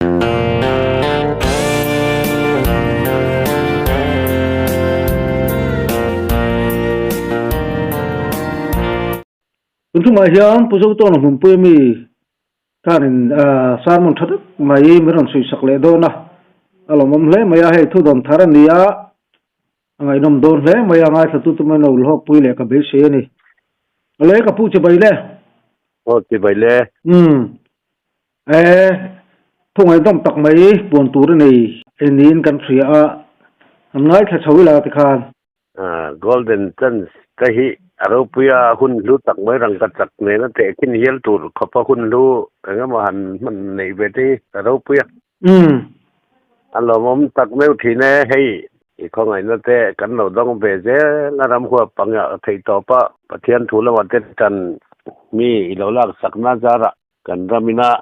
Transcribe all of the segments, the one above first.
Tun ṭumah hian Pu Zotawna hmunpui ami khanin sermon ṭha tak mai min rawn sawisak leh dawn a, a lawmawm hle mai a, hei thudawn thar a ni a, a ngaihnawm dawn hle mai a, ngaithla tu mai lo hlawkpui leh ka beisei a ni. Awle ka pu chibai le. Aw chibai le. Umm. E, thu ngaihnawm tak mai puan tur a nei niin kan hria a, an ngaithla chho ila tikhan. Golden chance te hi a ropui a, hun hlu tak mai rangka chak nena tehkhin hial tur khawpa hun hlu engemaw han hman neih ve te hi a ropui a. A lawmawm tak meuh thin e, hei i khawngaihna te kan lo dawng ve zel a ram huap anga theih tawp a, Pathian thu lamah te tan mi i lo laksakna zarah Kan ramina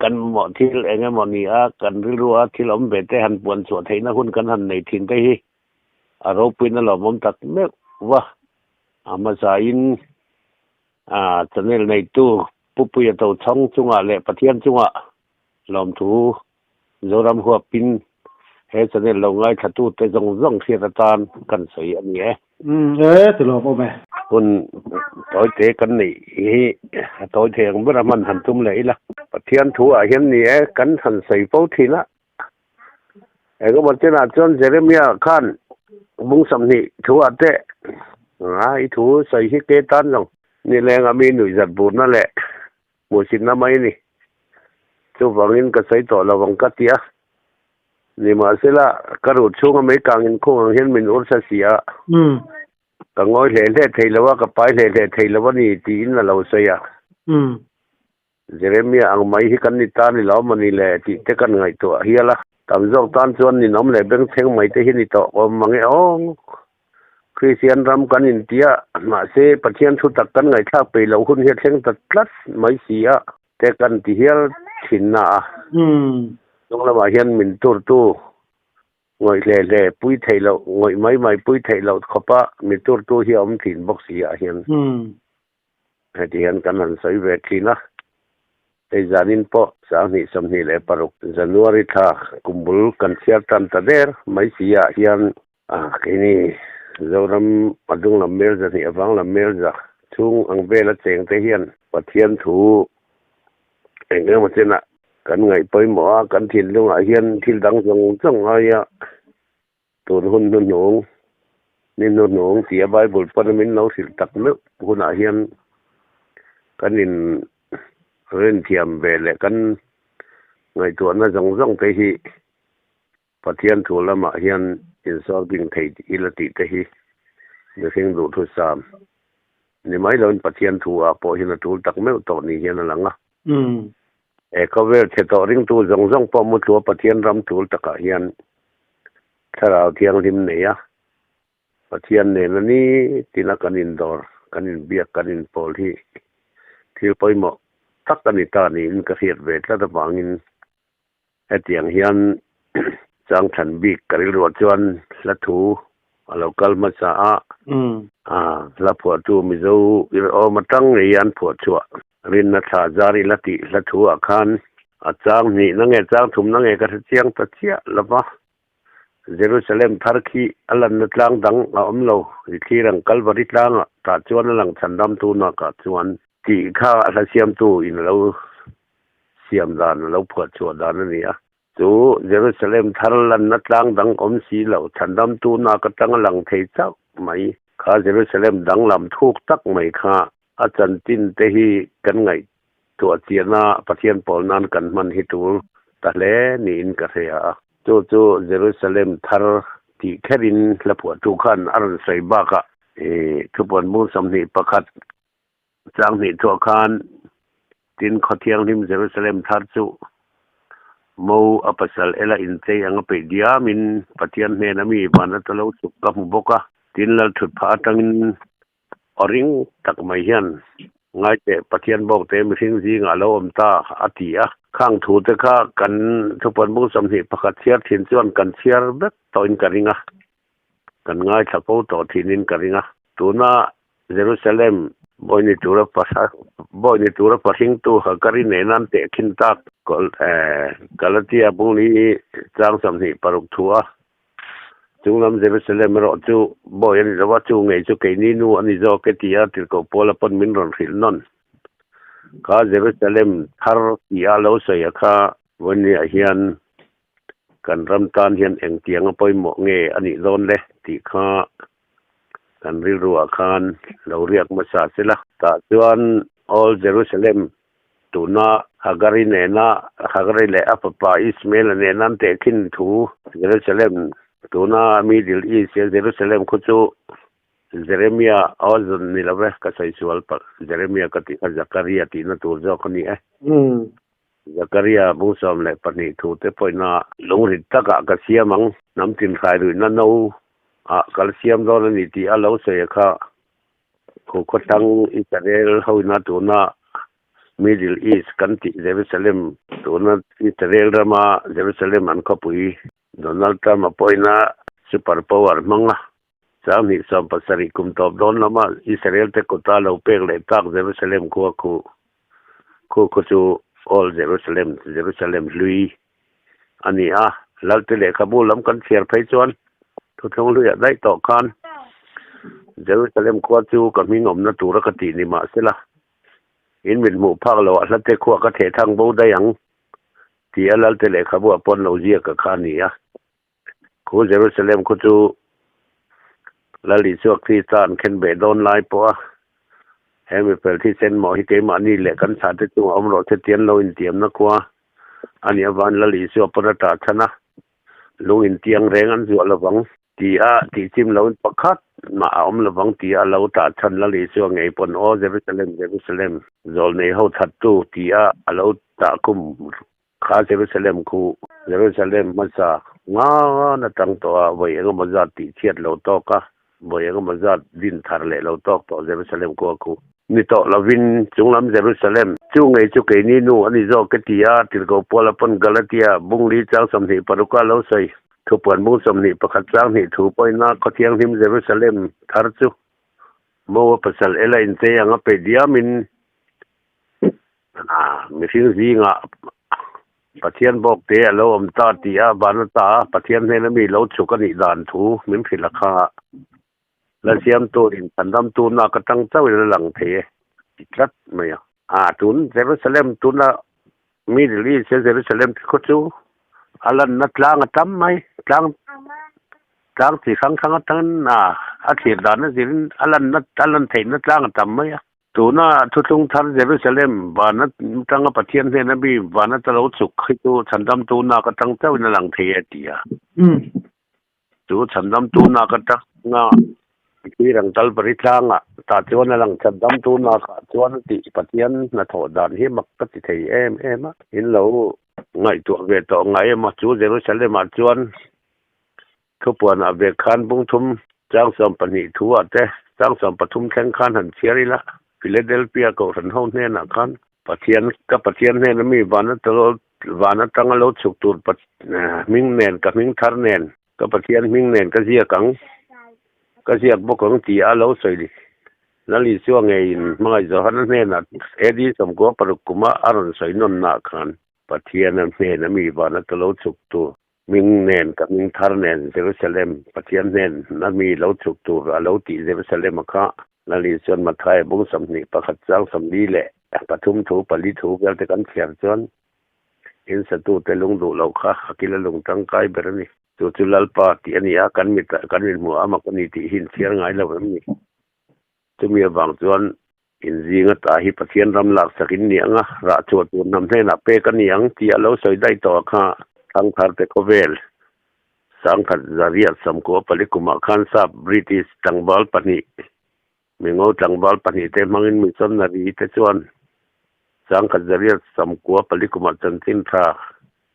kan mamawh thil eng emaw ni a, kan rilrua thil awm ve te han puan chhuah theihna hun kan han nei thin te hi a ropuina lawmawm tak meuh va. A hmasain a channel neitu Pu Puia Tochhawng chungah leh Pathian chungah lawmthu Zoram huapin he channel lo ngaithlatute zawng zawng hriat atan kan sawi a ni e. Umm e, ti lawm awm e. Hun tawi te kan neih hi a tawi thei ang ber a hman han tum leh ila. Pathian thu ah hian ni e, kan han sawi fo thin a. Engemaw chenah chuan Jeremiah khan bung 20 thu ah te a i thu sawi hi ke tan lo. Nileng a mi nuihzat burna leh Hmuhsitna mai a ni. Chuvangin ka sawi tawh lo ang ka ti a. Nimahsela, ka ruh chhunga mei kang inkhung ang hian min ursa si a. Ka ngawi hle hle thei lo a, ka pai hle hle thei lo a ni, tiin a lo sawi a. Jeremia ang mai hi kan ni ta ni lo maw ni le tih te kan ngaihtuah hial a. Tam zawk tan chuan ninawm leh bengchheng mai te hi ni tawh awm mang e aw. Kristian ram kan intia, mahse Pathian thu tak kan ngaihthlak peih loh hun hi a thleng ta tlat mai si a, te kan ti hial thin na a. Chung lamah hian min turtu ngawih hle hle pui theih loh, ngawih mai mai pui theih loh khawpa mi turtu hi a awm thin bawk si ah hian heti hian kan han sawi ve thin a. Hei zanin pawh 2026 January thla kum bul kan chhiar tan ta der mai si ah hian A, keini Zoram a dung lam mel 200 a vang lam mel za chhung ang vela cheng te hian Pathian thu eng emaw chenah kan ngaih pawimawh a, kan thinlungah hian thil dang zawng zawng aia tun hun hnuhnung, ni hnuhnung tia Bible pawn min lo hrilh tak meuh hunah hian kan in rinthiam ve leh kan ngaihtuahna zawng zawng te hi Pathian thu lamah hian insawr bing thei ila tih te hi mihring duhthusam ni mai loin Pathian thu ah pawh hian a tul tak meuh tawh ni hian a lang a. He khawvel chhe tawh ringtu zawng zawng pawh muthlu a Pathian ram tul takah hian Thlarau Thianghlim nei a, Pathian nena nitina kan indawr, kan inbiak, kan inpawl hi thil pawimawh tak a ni ta niin ka hriat ve tlat avangin Hetiang hian changthlan bik ka rilruah chuan hla thu a lo kal hmasa a, hla phuahtu Mizo irhawm atang ngei an phuah chhuah rinna thla zar ila tih hla thu ah khan a chang hnihna nge chang thumna nge ka hre chiang ta chiah lo va, Jerusalem thar khi a lanna tlang dang a awm lo, i thlir ang Kalvari tlangah tah chuan a lang chhandamtu nakah chuan tih kha a hla siamtu in a lo siam dan a lo phuah chhuah dan a ni a. Chu Jerusalem thar lanna tlang dang awm si lo, chhandamtu nak atang a lang thei chauh mai. Kha Jerusalem danglam thuk tak mai kha a chanchin te hi kan ngaihtuah chiahna Pathian pawl nan kan hman hi tul ta hle niin ka hria a. Chu chu Jerusalem thar tih kherin hla phuahtu khan a rawn sawi bakah thupuan bung 21 Chang hnih thuah khan tin khaw thianghlim Jerusalem thar chu Mo a pasal ela inchei anga peih diamin Pathian hnena mi van ata lo chuk ka hmu bawk a. Tin lal thut phah atangin aw ring tak mai hian ngaiteh Pathian bawkte mihring zingah a lo awm ta a ti a. Khang thu te kha kan thupuan bung 21 chhiar thin chuan kan chhiar vek tawhin ka ring a, kan ngaithla fo tawh thinin ka ring a. Tuna Jerusalem bawi ni tura pasal bawi ni tura pahringtu Hagari nena an tehkhin tak. Galatia bungli chang 26 thu a chunglam Jerusalem erawh chu bawi a ni lo a, chu ngei chu keini nu a ni zawk e tia tirhkoh Paula pawn min rawn hrilh nawn. Kha Jerusalem thar tia lo sawi a kha vawinia hian kan ram tan hian engtianga pawimawh nge a nih dawn le tih kha kan rilruah khan lo riak hmasa se la. Tah chuan Old Jerusalem tuna Hagari nena Hagari leh a fapa Ismael-a nena an tehkhin thu Jerusalem tuna Middle East hian Jerusalem khu chu Jeremia aw ni lo ve ka sawi sual palh Jeremia ka tih kha Zakaria tihna tur zawk a ni e. Zakaria bung 12 thu te pawhina lungrit takah ka siam ang hnam tinhrai ruihna no ah kal siam dawn a ni tih a lo sawi a kha. Khu khawtlang Israel hoina tuna Middle East kan tih Jerusalem tuna Israel rama Jerusalem an khawpui Donald Trump a pawina super power hmanga 2017 kum tawp dawn lama Israel te kuta lo pek leh tak Jerusalem khua khu khu khu chu Old Jerusalem Jerusalem hlui a ni a, Lalte lehkhabu lam kan chhiar phei chuan thuthlung hluiah daih tawh khan Jerusalem khua chu ka hming awmna tura ka tih ni mah sela, in mit hmuh phak loh ah hlate khua ka theh thang bo daih ang ti a Lalte lehkhabu ah pawn lo ziak a kha a ni a. Khu Jerusalem khu chu Lal Isua Krista an khen beh dawn lai pawh a he mifel thisen mawh hi keimahni leh kan chhahte chungah awm rawh se tian lo intiamna khua a nih avangin Lal Isua pawn a tah chhan a, lung intiang reng an zuah lovang ti a tihchim loin pakhat mah a awm lovang ti a lo tah chhan Lal Isua ngei pawn Aw Jerusalem, Jerusalem, zawlnei ho thattu ti a a lo tah khum kha Jerusalem khu Jerusalem hmasa ngan atang tawh a vawi engemaw zat tih chhiat lo tawk a, vawi engemaw zat din thar leh lo tawk tawh Jerusalem khua khu ni tawh lovin chunglam Jerusalem chu ngei chu keini nu a ni zawk e ti a, Tirhkoh Paula pawn Galatia bungli chang 26 a lo sawi. Thupuan bung 21 chang hnih thu pawhin a Khawthianghlim Jerusalem thar chu Moa pasal ela inchei ang a pe diamin Mihring zingah Pathian bawk te a lo awm ta tih a van a ta a, Pathian hnena mi lo chhuk a nih dan thu min hrilh a kha. La siam turin Thandam tuna ka tang chauhin a lang thei e ti tlat mai a. Tun Jerusalem tuna Middle East a Jerusalem te khaw chu a lanna tlang a tam mai, tlang tlang chi hrang hrang atangin a thlir dan a zirin a lanna a lan theihna tlang a tam mai a. Tuna Thuthlung Thar Jerusalem vana tanga Pathian hnena mi vana ta lo chhuk hi chu chhandamtu nak atang chauhin a lang thei e ti a. Chu chhandamtu nak atanga Thirang Kalvari tlangah tah chuan a lang chhandamtu nakah chuan a tih Pathian hnathawh dan hi mak ka ti thei em em a. In lo ngaihtuah ve tawh ngai em a, chu Jerusalem ah chuan Thupuanah ve khan bung thum chang 12 thu ah te chang 13 thleng khan han chhiar ila, Philadelphia kohhran ho hnenah khan Pathian ka Pathian hnena mi van van atanga lo chhuk tur hming nen ka hming thar nen ka Pathian hming nen ka ziak ang ka ziak bawk ang tih a lo sawi Lal Isua ngeiin hmangaih Johana hnenah AD 96 kuma a rawn sawi nawnnaah khan Pathian a hnena mi van ata lo chhuk tur Hming nen ka hming thar nen Jerusalem Pathian hnen a mi lo chhuk tur a lo tih Jerusalem a kha Lali chuan Mathaia bung 21 chang 43 thu pali thu vel te kan chhiar chuan in satu te lung duh loh kha a kil a lung tangkai ber a ni. Chu chu Lalpa tih a ni a, kan mit kan inhmuh a mak a ni tih hi in chhiar ngai lo em ni? Chumi avang chuan inzing ata hi Pathian ram laksak in ni ang a, rah chhuah tur hnam hnenah pek a ni ang tih a lo sawi daih tawh a kha. Thangthar te khawvel 1894 kumah khan sap British tlangval pahnih, mingo tlangval pahnih te hmangin missionary te chuan 1894 kumah chanchin tha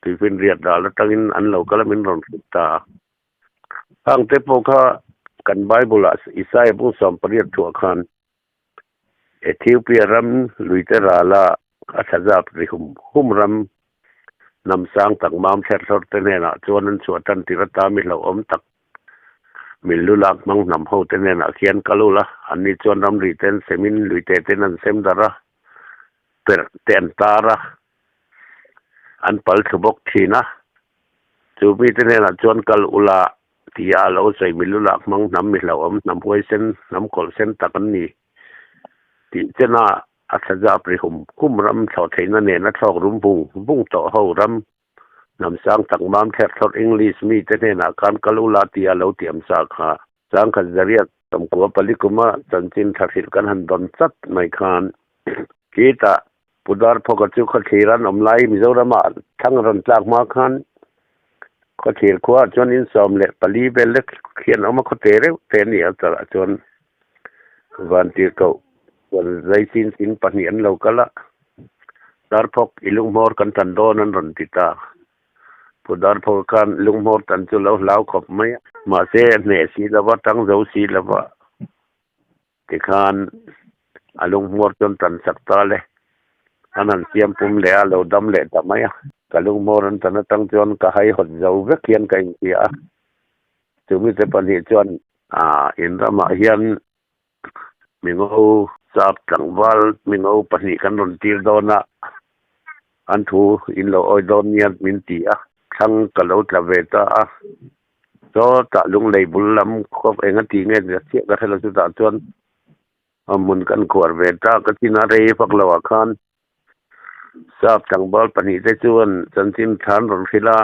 tuifinriat ral atangin an lo kal a min rawn hrilh ta a. Hang te pawh kha kan Bible ah Isaiah bung 18 thuah khan Ethiopia ram luite rala a thlazap ri hum hum ram hnam sang tak mam thler thlawr te hnenah chuan an chhuah tan tir ata mi hlauhawm tak min lu lak hmang hnam ho te hnenah khian kal ula anni chuan ramri te an semin luite ten an sem darh a, perh te an tar a. an pal thlu bawk thin a. Chu mite hnenah chuan kal ula tia a lo sawi mi lulak hmang hnam mi hlauhawm hnam huaisen hnam kawlhsen tak an ni tih chena a thlazap ri hum hum ram thlawh theihna nena thlawk rum vung vung tawh ho ram hnam sang tak mam thlek thlawrh English mite hnenah khan kal ula tia a lo tiam sa kha. Changkhat zariat tamkua pali kuma chanchin tha hrilh kan han dawn chat mai khan khitah Pu Darphawka chu khawthlir an awm lai Mizoramah thlang a rawn tlak hma khan khawthlir khuaah chuan in 14 vel lek hian a awm a, khawte reuh te a ni a, chawlhah chuan Vantirhkoh chuan zai chin chin pahnih an lo kal a, Darphawk i lunghmawr kan tan dawn an rawn ti ta. Pu Darphawka khan lunghmawr tan chu lo hlau khawp mai a, mahse a hneh si lova, tang zo si lova tikhan a lunghmawr chuan tan sak ta le. An han siam pum leh a, lo dam leh ta mai a. Ka lunghmawr an tan atang chuan ka haihawt zo vek hian ka inhria a. Chumite pahnih chuan in ramah hian Mingo sap tlangval mingo pahnih kan rawn tir dawn a, an thu in lo awi dawn nia min ti a, thlang ka lo tla ve ta a, sawtah lunglei bul lam kawp eng a tih nge nia chiah ka hre lo chutah chuan hmun kan khuar ve ta ka chin a rei vak lo ah khan sap tlangval pahnih te chuan chanchin thlan rawn hrilh a.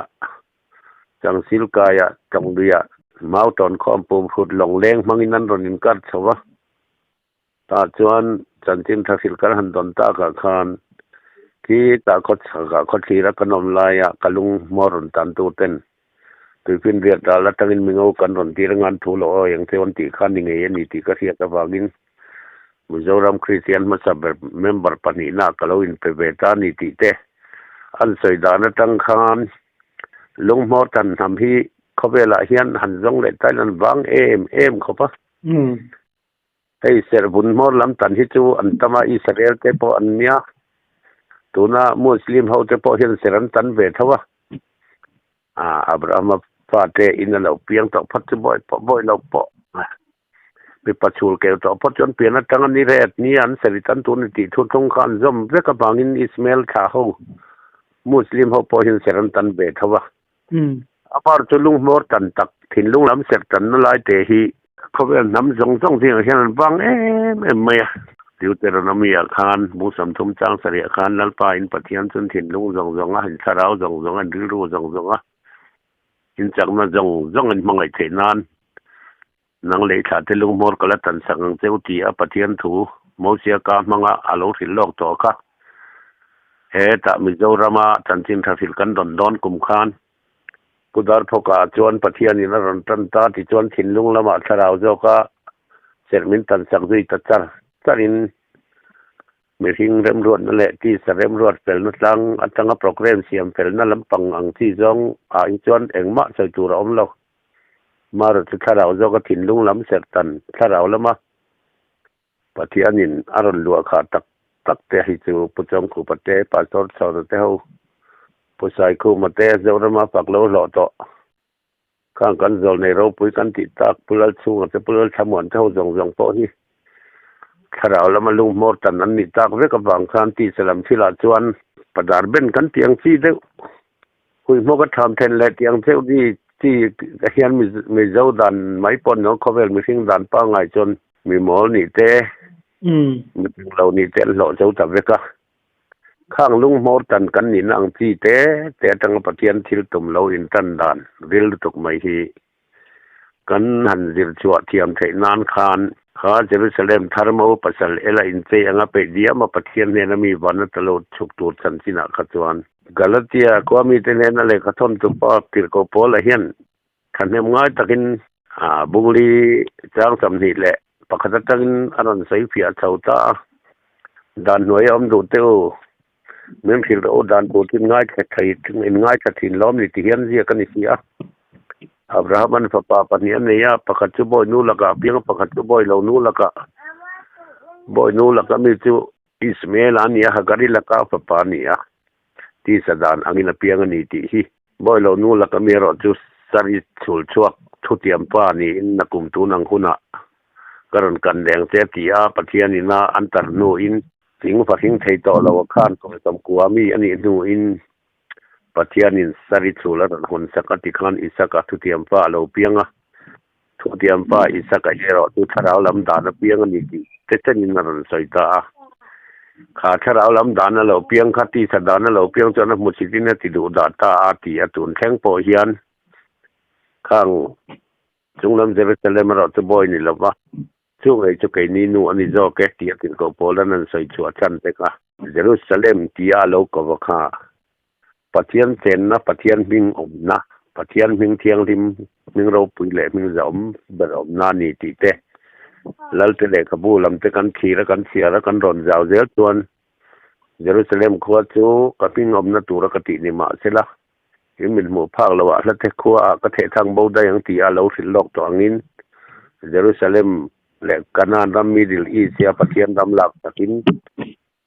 Changsil kaiah Tlawngluiah mau tawn khawm pum hrut lawng leng hmangin an rawn inkar chho va. Tah chuan chanchin tha hrilh kan han dawn takah khan khi tah khaw chhakah khaw thlira kan awm laia ka lung hmawr rawn tan tur ten tuifinriat ral atangin mingo kan rawn tir anga an thu lo aw eng cheu an tih kha ni ngei a ni tih ka hriat avangin Mizoram Kristian hmasa ber member pahnihna ka lo inpe ve ta a ni tih te an sawi dan atang khan Lunghmawr tan hnam hi khawvelah hian han zawng leh tain an vang em em khawp a. Hei serhvun hmawr lam tan hi chu an tam a, Israel te pawh an nia. Tuna Muslim ho te pawh hian ser an tan ve tho a. Abrahama fate in a lo piang tawh phawt chu bawi pawh bawi lo pawh. Mipa chhul keu tawh phawt chuan pian atang a ni ret ni an seri tan tur ni tih thuthlung kha an zawm vek avangin Ismael thlah ho Muslim ho pawh hian ser an tan ve tho a. Amar chu lunghmawr tan tak thinlung lam ser tanna lai te hi khawvel hnam zawng zawng zingah hian an vang em em mai a. Deuteronomy ah khan Musam thum chang sarih ah khan Lalpa in Pathian chuan thinlung zawng zawng a, in thlarau zawng zawng a, in rilru zawng zawng a, in chakna zawng zawng in hmangaih theih nan Nang lei thlah te lunghmawr ka la tan sak ang che u ti a Pathian thu Mosia ka hmanga a lo hrilh lawk tawh kha. Hetah Mizorama chanchin tha hrilh kan rawn dawn kum khan Pu Darphawka chuan Pathianin a rawn tan ta tichuan thinlung lamah thlarau zawka serh min tan sak zui ta char charin mihring remruatna leh tisa remruat felna tlang atanga programme siam felna lampang ang chi zawng ah hi chuan engmah sawi tur a awm lo. Mara chu thlarau zawka thinlung lam serh tan thlarau lama Pathianin a rawn luah khah tak tak te hi chu Pu Chawngkhupa te, Pastor Chhawna te ho, Pu Saikhuma te, Zorama fak lo hlawh tawh khang kan zawlnei ropui kan tih tak Pu Lalchhunga te, Pu Lalthlamuan te ho zawng zawng pawh hi thlarau lama lunghmawr tan an nih tak vek avang khan tisa lam thilah chuan padar ben kan tih ang chi deuh Huihmawk a tham then leh tiang cheuh ni chi hian Mizo dan mai pawh ni lo, khawvel mihring dan pangngai chuan mi mawl nih te, mi peng lo nih te an hlawh zo ta vek a. Khang lunghmawr tan kan nihna ang chi te te atanga Pathian thil tum lo intan dan ril lutuk mai hi Kan han zir chhuah thiam theih nan khan kha Jerusalem thar mo pasal ela inchei anga peih diam a Pathian hnena mi van a talo chhuk tur chanchinah kha chuan Galatia khua mite hnena lehkha thawn tu pa Tirhkoh Paula hian thahnem ngai takin bungli chang 21 atangin a rawn sawi fiah chho ta a, dan hnuai a awm duh teh u. Min hrilh rawh u, dan tur chu in ngaithla thei, in ngaithla thin lawm ni ti hian ziak a ni si a. Abraham an fapa pahnih a nei a, pakhat chu bawi nu lakah a piang a, pakhat chu bawi lo nu lakah. Bawi nu laka mi chu Ismael a ni a, Hagari laka a fapa a ni a, tisa dan angin a piang a ni tih hi. Bawi lo nu laka mi erawh chu Sari chhul chhuak thutiam pa niin nakum tun ang hunah ka rawn kan leng che ti a, Pathian ina an tar hnuin Thing fahring thei tawh lo a khan kum 90 mi a nih hnuin Pathianin Sari chhul a rawn hawn sak a ti khan Isaka thutiam pa a lo piang a. Thutiam pa Isaka erawh chu thlarau lam dan a piang a ni tih te chenin a rawn sawi ta a. Kha thlarau lam dan a lo piang kha tisa dan a lo piang chuan a hmu chitin a ti duh dah ta a ti a tun thleng pawh hian khang chunglam Jerusalem erawh chu bawi ni lova chu ngei chu keini nu a ni zawk e tih a tirhkoh Paulan an sawi chhuah chhan te kha. Jerusalem tia a lo kova kha Pathian chenna, Pathian hming awmna, Pathian hming thianghlim, hming ropui leh hming zahawm ber awmna a ni tih te, Lalte lehkhabu lam te kan thlir a, kan chhiar a, kan rawn zau zel chuan Jerusalem khua chu ka hming awmna tura ka tih ni mah sela, in min hmuh phak loh ah hlathe khua ah ka thehthang bo daih ang tih a lo hrilh lawk tawh angin Jerusalem leh Kanaan ram Middle East hi a Pathian ram lak takin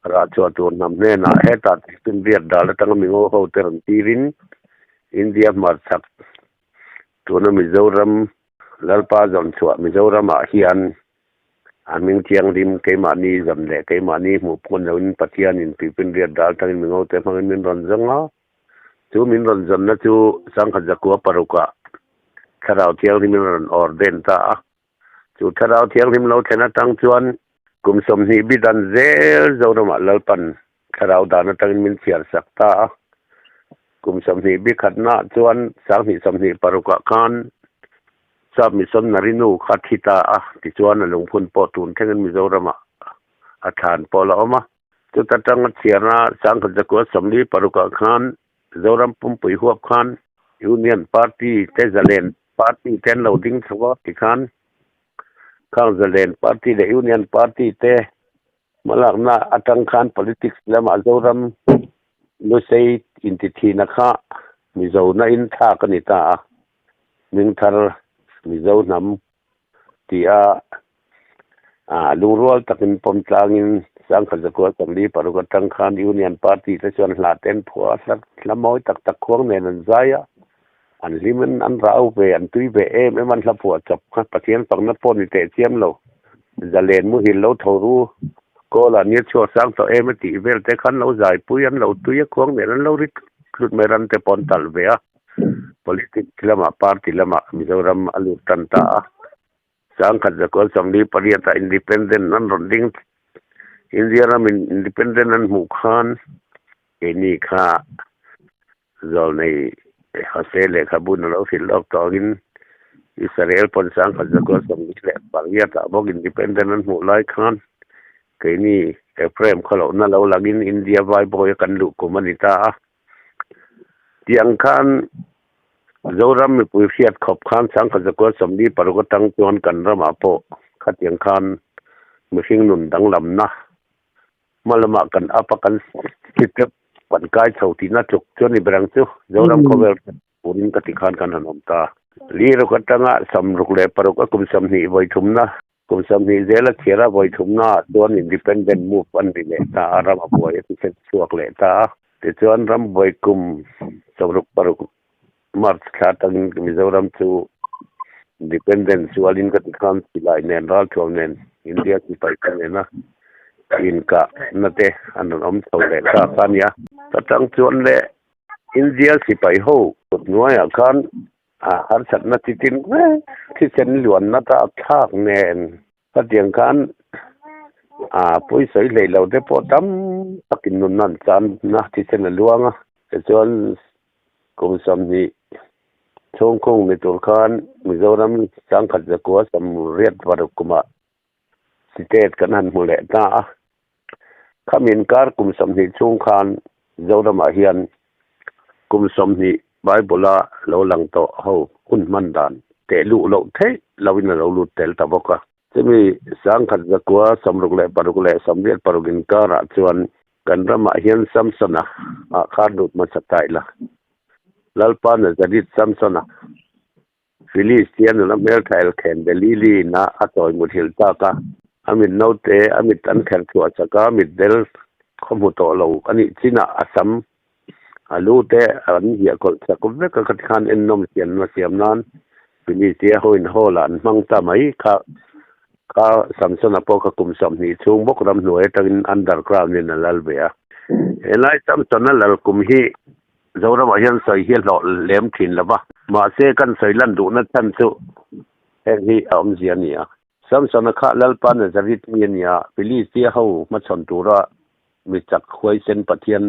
Rah chhuah tur hnam hnenah hetah thiltum riat dal atanga mingo ho te rawn tirin India hmarchhak tuna Mizoram Lalpa zawn chhuah Mizoramah hian a hming thianghlim keimahni zawn leh keimahni hmuh pawn loin Pathianin tuipin riat dal atangin mingo te hmangin min rawn zawng a. Chu min rawn zawnna chu sangkhat zakua parukah Thlarau Thianghlimin a rawn ordain ta a. Chu Thlarau Thianghlim lo thlen atang chuan kum 20 bi dan zel Zoramah Lalpan Thlarau dan atangin min chhiar sak ta a. Kum 20 bi khatnaah chuan 2026ah khan Sap Missionary nu kha thi ta a, tichuan a lungphun pawh tun thlengin Mizoramah a thlan pawh a awm a. Chuta tanga chhiarna 1946ah khan Zoram pumpui huap khan Union Party te Zalen Party te an lo ding chho a tikhan khang Zalen Party leh Union Party te hmalakna atang khan politics lamah Zoram Lusei intithihna kha Mizo na in thlak a ni ta a, hmingthar Mizo hnam ti a lungrual takin pawm tlangin 1946 atang khan Union Party te chuan hla te an phuah a, hla mawi tak tak khuang nen an zai a, an hlimin an rau ve, an tui ve em em an hla phuah chawp kha Pathian fakna pawh ni teh chiam lo, zalen muhil lo tho ru, Kawla nia chhuak sang tawh em a tih vel te khan lo zai pui, an lo tui a, khuang nen an lo ri tlut tlut mai ram te pawh an talh ve a. Politics lamah party lamah Mizoram a lut tan ta a, 1948 ah independent an rawn ding, India ramin independent an hmuh khan keini kha zawlnei Hosea lehkhabun a lo hrilh lawk tawh angin Israel pawn 1948 ah bawk independent an hmuh lai khan keini Ephraim khawlohna lo langin India Vaibawia kan luh kum a ni ta a. Tiang khan Zoram mipui hriat khawp khan 1946 atang chuan kan ramah pawh khatiang khan mihring nun danglamna hma lamah kan up a kan step kan kai chho tihna tluk chu a ni ber ang chu. Zoram khawvel turin ka ti khan kan han awm ta. Li ruk atanga 66 a kum 20 vawi thumna Kum 20 zela chhiara vawi thumnaah chuan Independent Move an ri leh ta a, ram a buai a tiset chhuak leh ta a. Tichuan ram buai kum 66 March thla atangin Mizoram chu Independent sualin ka ti khan silai nen ralthuam nen India sipai te nena inkahna te an rawn awm chho leh ta kha a nia. Ta tang chuan le India sipai ho kut hnuaiah khan A harsatna chi tin reng thisen luanna ta thlak nen khatiang khan a pawisawi hlei lo te pawh tam takin nunna an chan na thisen a luang a, tichuan kum 20 chhungkhung ni tur khan Mizoram 1986 kumah state kan han hmu leh ta a, khami inkar kum 20 chhung khan Zoramah hian kum 20 Bible-a lo lang tawh ho hun hman dan teh luh loh theih loin a lo lut tel ta bawk a. Chumi 1966 leh 86 inkarah chuan kan ramah hian Samsona ah khan lut hmasa ta ila. Lalpa Nazareth Samsona Filistia nula hmeltha elkhen Delili ina a chawi muthilh tak a, a mit naute a mit an kher chhuah chak a, mit del khaw hmu tawh lo a nih chinah a sam a lu te an hiah kawlh chak vek a, khati khan ennawm siamna siam nan Filistia hoin hall ah an hmang ta mai kha kha Samsona pawh kha kum 20 chhung bawk ramhnuai atangin underground in a lal ve a, helai Samsona lal kum hi. Zoramah hian sawi hi a hlawh lem thin lo va, mahse kan sawi lan duhna chhan chu heng hi a awmzia a ni a. Samsona kha Lalpa Nazareth mi a ni a, Philistia ho hmachhawn tura mi chak huaisen Pathian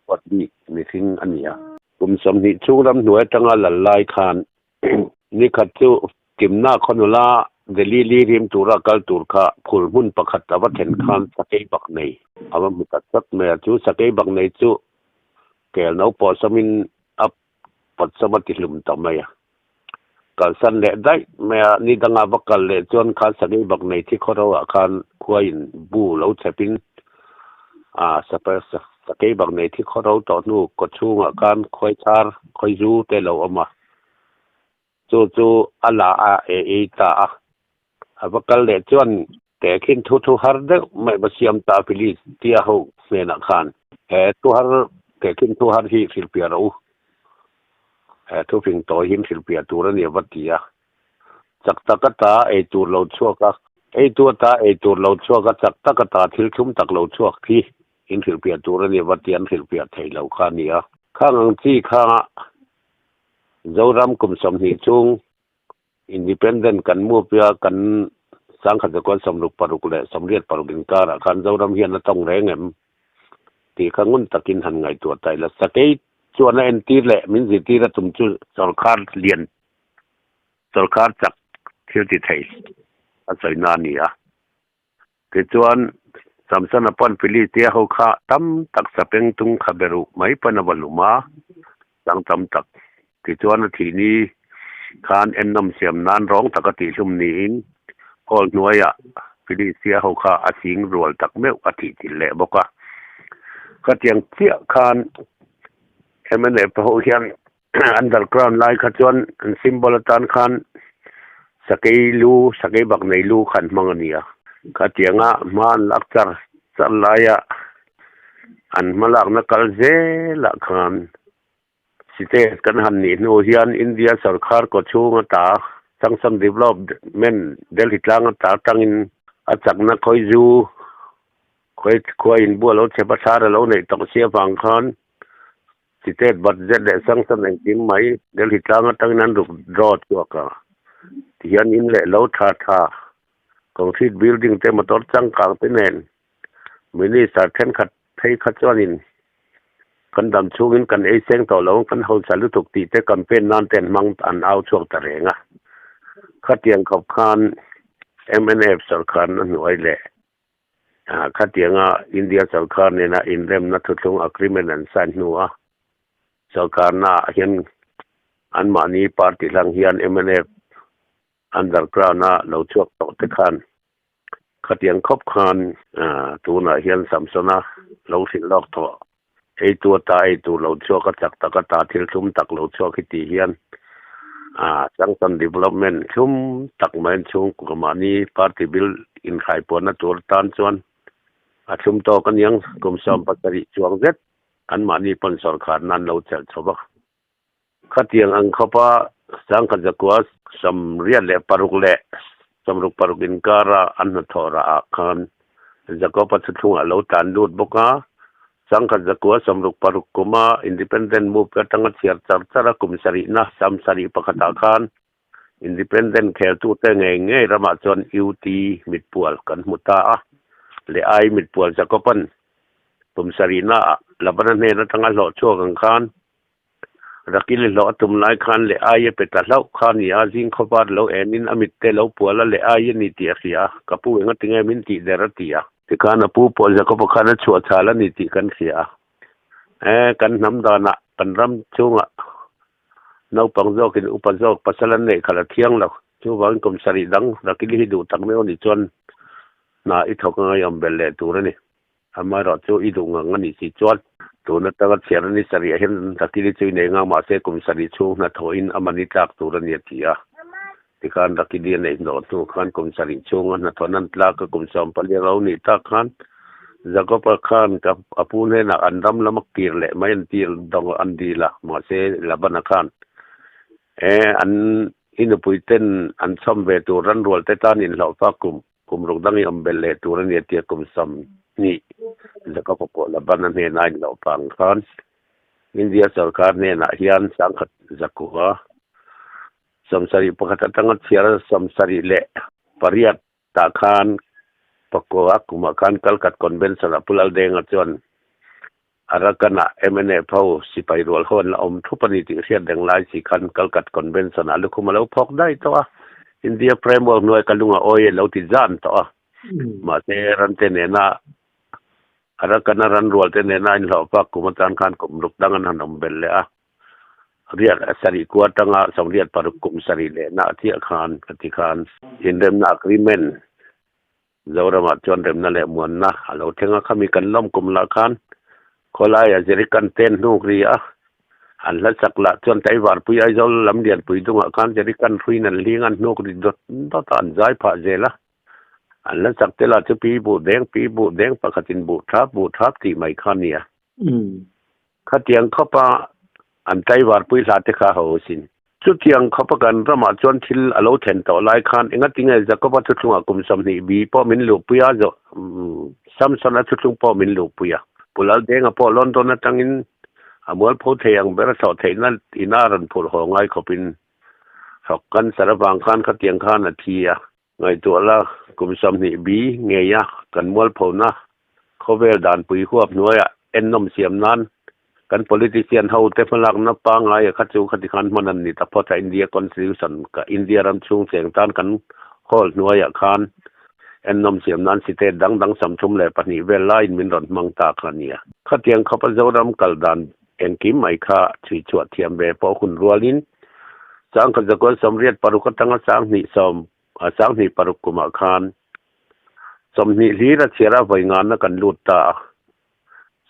huat bik mihring a ni a. Kum 20 chhung ramhnuai atanga lal lai khan Nikhat chu Timna khaw nula Delili rim tura kal tur kha phul hmun pakhat a va thlen khan sakei bak nei a va hmu tak tak mai a. Chu sakei bak nei chu kel no pawh sawmin a pawt sawm a ti hlum ta mai a. Kalsan leh daih mai a, ni danga va kal leh chuan khan sakei bak nei thi khaw ro ah khan khuaiin bu lo chhepin a sakei bak nei thi khaw ro tawh hnu kaw chhungah khan khuai char khawi zu te lo awm a. Chu chu a la a e ei ta a. A va kal leh chuan tehkhin thu thu har deuh mai va siam ta Philistia ho hnenah khan, He thu har, tehkhin thu har hi hrilhpiah rawh u. He thu fing tawi hi hrilhpiah tur a ni a va ti a. Chak tak ata ei tur lo chhuak a, ei tu ata ei tur lo chhuak a, chak tak ata thil thlum tak lo chhuak hi in hrilhpiah tur a ni a va ti an hrilhpiah thei lo kha a ni a. Khang ang chi kha Zoram kum 20 chhung Independent kan mupia kan 1966 leh 86 inkarah khan Zoram hian a tawng reng em tih kha ngun takin han ngaihtuah ta ila. Sakei chuan a entir leh min zirtir a tum chu sawrkar lian, sawrkar chak thil ti thei a sawina a ni a. Tichuan, Samsona pawn Philistia ho kha tam tak sapeng tung kha be ruh mai pawn a va lum a, chang tam tak. Tichuan a thih ni khan ennawm siam nan rawng taka tihhlum niin hall hnuaiah Philistia ho kha a sing rual tak meuh a thih chilh leh bawk a. Khatiang chiah khan mnf ho hian Underground lai kha chuan an symbol atan khan sakei lu, sakei bak nei lu kha an hmang a ni a. Khatianga hma an lak char char laia an hma lakna kal zelah khan state kan han nih hnu hian India sorkar kaw chhung ata Changsan Development Delhi tlang ata tangin a chakna khawi zu khawi khua inbual lo chhe pathar a lo neih tawh si avang khan State budget leh sanction engkim mai Delhi tlang atangin an ruk draw chhuak a, tihian in leh lo tha tha concrete building te motor changkang te nen Minister thenkhat phei kha chuanin kan dam chhungin kan ei seng tawh lo ang kan hausa lutuk tih te campaign nan te an hmang an au chhuak ta reng a. Khatiang khawp khan mnf sorkharna hnuai leh Khatianga India sorkar nena inremna thuthlung agreement an sign hnua sorkarna ah hian anmahni party hlang hian mnf underground a lo chhuak tawh te khan khatiang khawp khan tunah hian Samsona lo hrilh lawk tawh ei tu ata ei tur lo chhuak a chak tak ata thil thlum tak lo chhuak hi tih hian Changsan Development thlum tak mai an chhungkua mahni party bil inhrai puanna tur atan chuan a thlum tawk a niang kum 17 chuang zet an mahni pawn sawrkharna an lo chelh chho va. Khatiang ang khawpa 1986 leh 66 inkara an hnathawh rah ah khan Jacob-a thuthlungah a lo tlan lut bawk a, 1966 kuma Independent Move atanga chhiar char char a kum sarihna 71 ah khan Independent kheltute ngei ngei ramah chuan UT mitpual kan hmu ta a, leh ai mitpual Jacob-a'n kum sarihna ah Labana hnen atanga hlawh chhuak ang khan Rakil i hlawh a tum lai khan leh ai a pe ta hlauh kha a ni a, zing khawvar lo enin a mitte lo pual a leh ai a ni tih a hria a, ka pu enga tinge min tih der a ti a. Tikhan a pu pawh Jakob-a khan a chhuah chhal a ni tih kan hria a, e kan hnam danah kan ram chungah naupang zawkin upa zawk pasal an neih khalh a thiang lo, chuvangin kum sarih dang Rakil hi duh tak meuh a nih chuan hna i thawk a ngaihawm belh leh tur a ni. Amaherawh chu i duh ngang a nih si chuan tun atanga chhiar a ni sarih ah hian Rakili chu i nei ngang mahse kum sarih chhung hnathawhin a mani tlak tur a ni a ti a. Tikhan Rakili a neih hnawh hnu khan kum sarih chhunga hnathawhna an tlak a kum 14 ro nih tak khan Jakob-a khan ka a pu hnenah an ram lama kir leh mai an tir dawng an dil a mahse Labana khan e an i nupui ten an chhawm ve tur ranrual te tan inhlawhfa kum Kum ruk dang i awm belh leh tur a ni a tia kum 20 Jakob-a pawh Laban-a hnena a inloh pang khan India sorkar hnenah hian 1900 71 atanga chhiar 78 tah khan pakua kumah khan Kalkat Convention-ah Pu Laldenga chuan Arakan-ah mnf ho sipai rual ho an la awm thup a ni tih hriat reng lai si khan Kalkat Convention-ah lukhum a lo phawk daih tawh a, India framework hnuai ka lung a awi a lo ti zan tawh a. Mahse, rante nena Arakan-a ran rualte nena inhlawh fak kum atan khan kum ruk dang an han awm belh leh a. Riat sarih kua atanga 86 kum sarih lehna a chiah khan ka ti khan inremna agreement Zoramah chuan remna leh muanna a lo thleng a, khami kan lawm kum lah khan khawlaia Jerican ten hnuk ri a, an hla chak lah chuan Taivarpui Aizawl lam lianpui dungah khan Jerican hruiin an hling a, an hnuk ri dawt dawt a, an zai phah zel a. An hla chak te lah chu pi buh deng, pi buh deng pakhatin buh thap, buh thap tih mai kha a ni a. Khatiang khawpa an Taivarpui hla te kha ho sin. Chutiang khawpa kan ramah chuan thil a lo thlen tawh lai khan engatinge Jakoba thuthlungah kum 20 bi pawh min luhpui a, Samsona thuthlung pawh min luhpui a. Pu Laldenga pawh London atangin a mualpho thei ang ber a thlawh theihna ina rawn phurh haw ngai khawpin thawk cancer avang khan khatiang khan a thi a. Ngaihtuah la, kum 20 bi ngeia kan mualphona khawvel danpui huap hnuaiah ennawm siam nan kan politician ho te hmalakna pangngai a kha chu khati khan hman an ni ta phawt a, India Constitution ka India ram chhung cheng tan kan hall hnuaiah khan ennawm siam nan state dang dang 32 vel laiin min rawn hmang ta kha a nia. Khatiang khawpa Zoram kal dan engkim mai kha chhui chhuah thiam ve pawh hun rualin 1986 atanga 20 sawm a 26 kumah khan 20 hlir a chhiar a vawi ngana kan lut ta a,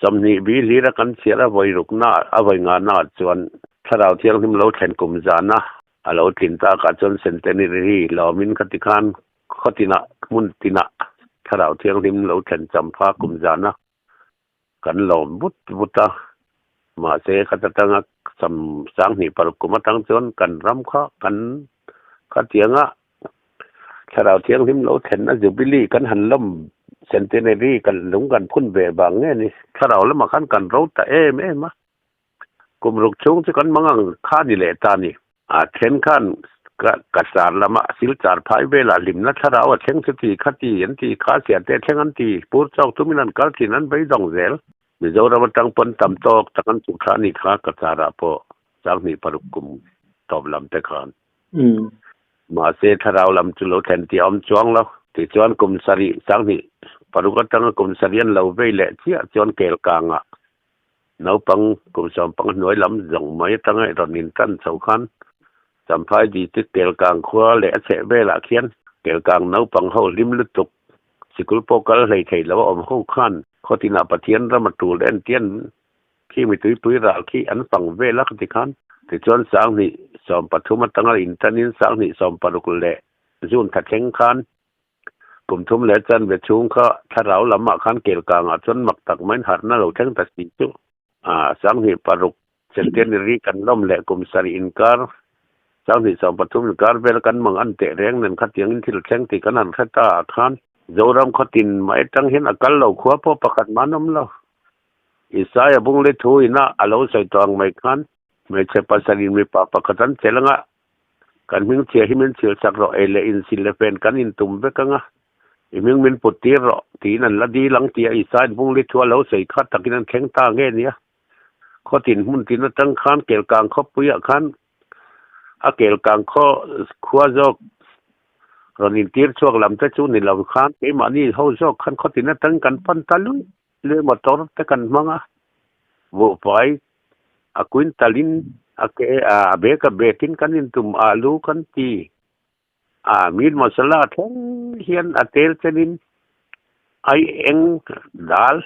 20 bi hlir a kan chhiar a vawi rukna a vawi ngana ah chuan Thlarau Thianghlim lo thlen kum zana a lo tlin takah chuan Centenary lawmin khati khan khaw tinah hmun tinah Thlarau Thianghlim lo thlen champha kum zana kan lawm vut vut a, mahse khat atanga 26 kum atang chuan kan ram kha kan khatianga Thlarau Thianghlim lo thlenna Jubilee kan han lawm Centenary kan lung kan phun ve vang nge ni Thlarau lamah khan kan ro ta em em a. Kum ruk chhung chu kan mang ang kha ni leh ta ni. A then khan ka ka sar lama silchar phai velah hlimna thlarau a thleng chu ti kha ti an ti kha sia te thleng an ti pur chawk tumin an kal thin an beidawng zel. Mizoram atang pawn tam tawk tak an chuk thla a ni kha ka charah pawh 26 kum tawp lam te khan. Mahse thlarau lam chu lo thlen tih a awm chuang lo. Tichuan kum sarih 26 atanga kum sarih an lo vei leh chiah chuan kelkangah Naupang kum 15 hnuai lam zawng mai atanga rawn intan chho khan Champhai District Kelkang khua leh a chheh velah khian Kelkang naupang ho hlim lutuk sikul pawh kal hlei thei lo a awm ho khan khaw tinah Pathian ram a tul en tian khi mituipui ral khi an fang vel a khati khan. Tichuan 2013 atanga intanin 2016 leh June thla thleng khan Kum thum leh chanve chhung kha thlarau lamah khan kelkangah chuan mak tak maiin harhna lo thleng ta si chu. 26 Centenary kan lawm leh kum sarih inkar, 2013 inkar vel kan mang an teh reng nen khatiangin thil thleng tih kan han hre ta ah khan Zoram khawtin mai atang hian a kal lo khua pawh pakhat mah an awm lo. Isaiah bung le thu ina a lo sawi tawh ang mai khan hmeichhe pasarih mipa pakhat an chelh anga Kan hming chhia hi min chhil chak rawh, ei leh insil leh fen kan intum vek ang a, i hming min put tir rawh, tiin an la dil ang tia Isaiah bung li thu a lo sawi kha takin an thleng ta nge nia. Khaw tin hmun tin atang khan kelkang khawpuiah khan a kelkang khaw khua zawk rawn intir chhuak lam te chu ni lo khan keimahni ho zawk khan khaw tin atang kan pan ta luih luih motor te kan hmang a, buhfai A quintal-in a ke a bag a bag-in kan intum alu kan ti. A meat masala thleng hian a tel chenin ai eng dal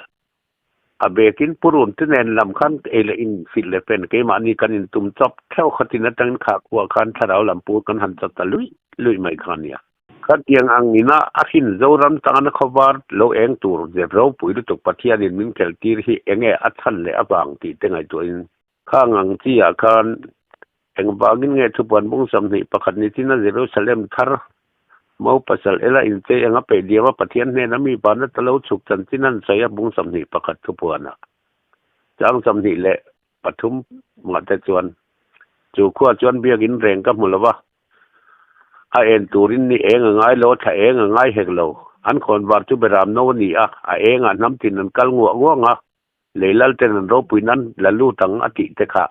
a bag-in purun te nen lam khan ei leh in silh leh pen keimahni kan intum chawp theuh khatin atangin khahkhuah khan thlarau lam pur kan han chawt ta luih luih mai kha a nia. Khatiang ang ina a hrin Zoram tana khawvar lo eng tur zet ropui lutuk Pathianin min khelh tir hi enge a chhan leh avang tih te ngaihtuahin khang ang chi ah khan engvangin nge thupuan bung 21 ni china Jerusalem thar mo pasal ela inchei anga peih diam a Pathian hnena mi vana ta lo chhuk chanchin an sawi a bung 21 thupuanah chang 20 leh. pathum ah te chuan chu khua chuan biakin reng ka hmu lo va, a en turin ni eng a ngai lo a, thla eng a ngai hek lo. An khawn var chu beram no a ni a, a engah hnam tin an kal nguah nguang a, lei lal ten an ropui nan la lut ang a tih te kha.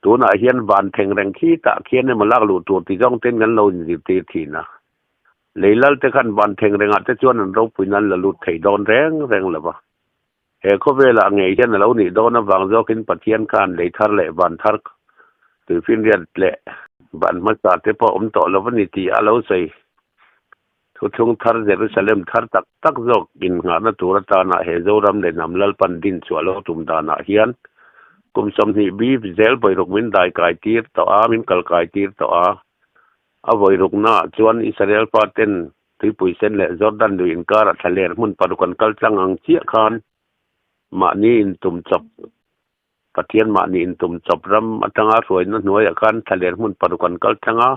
Tunah hian van thleng reng khi tah khian emaw lak luh tur ti zawng ten kan lo inzirtir thin a. Lei lal te khan van thleng rengah te chuan an ropui nan la lut thei dawn reng reng lo va. He khawvelah ngei hian a lo nih dawn avang zawkin Pathian khan lei thar leh van thar tuifinriat leh van hmasa te pawh awm tawh lo a ni tih a lo sawi. Thuthlung thar Jerusalem thar tak tak zawk innghahna tur atana he Zoram leh hnam Lalpan din chhuah lo tum danah hian kum 20 bi zel vawiruk min daikai tir tawh a, min kalkai tir tawh a. A vawiruknaah chuan Israel faten Tuipui sen leh Jordan lui inkara thlaler hmun paruk an kal tlang ang chiah khan mahni intum chawp Pathian mahni intum chawp ram atanga hruaina hnuaiah khan thlaler hmun paruk an kal tlang a,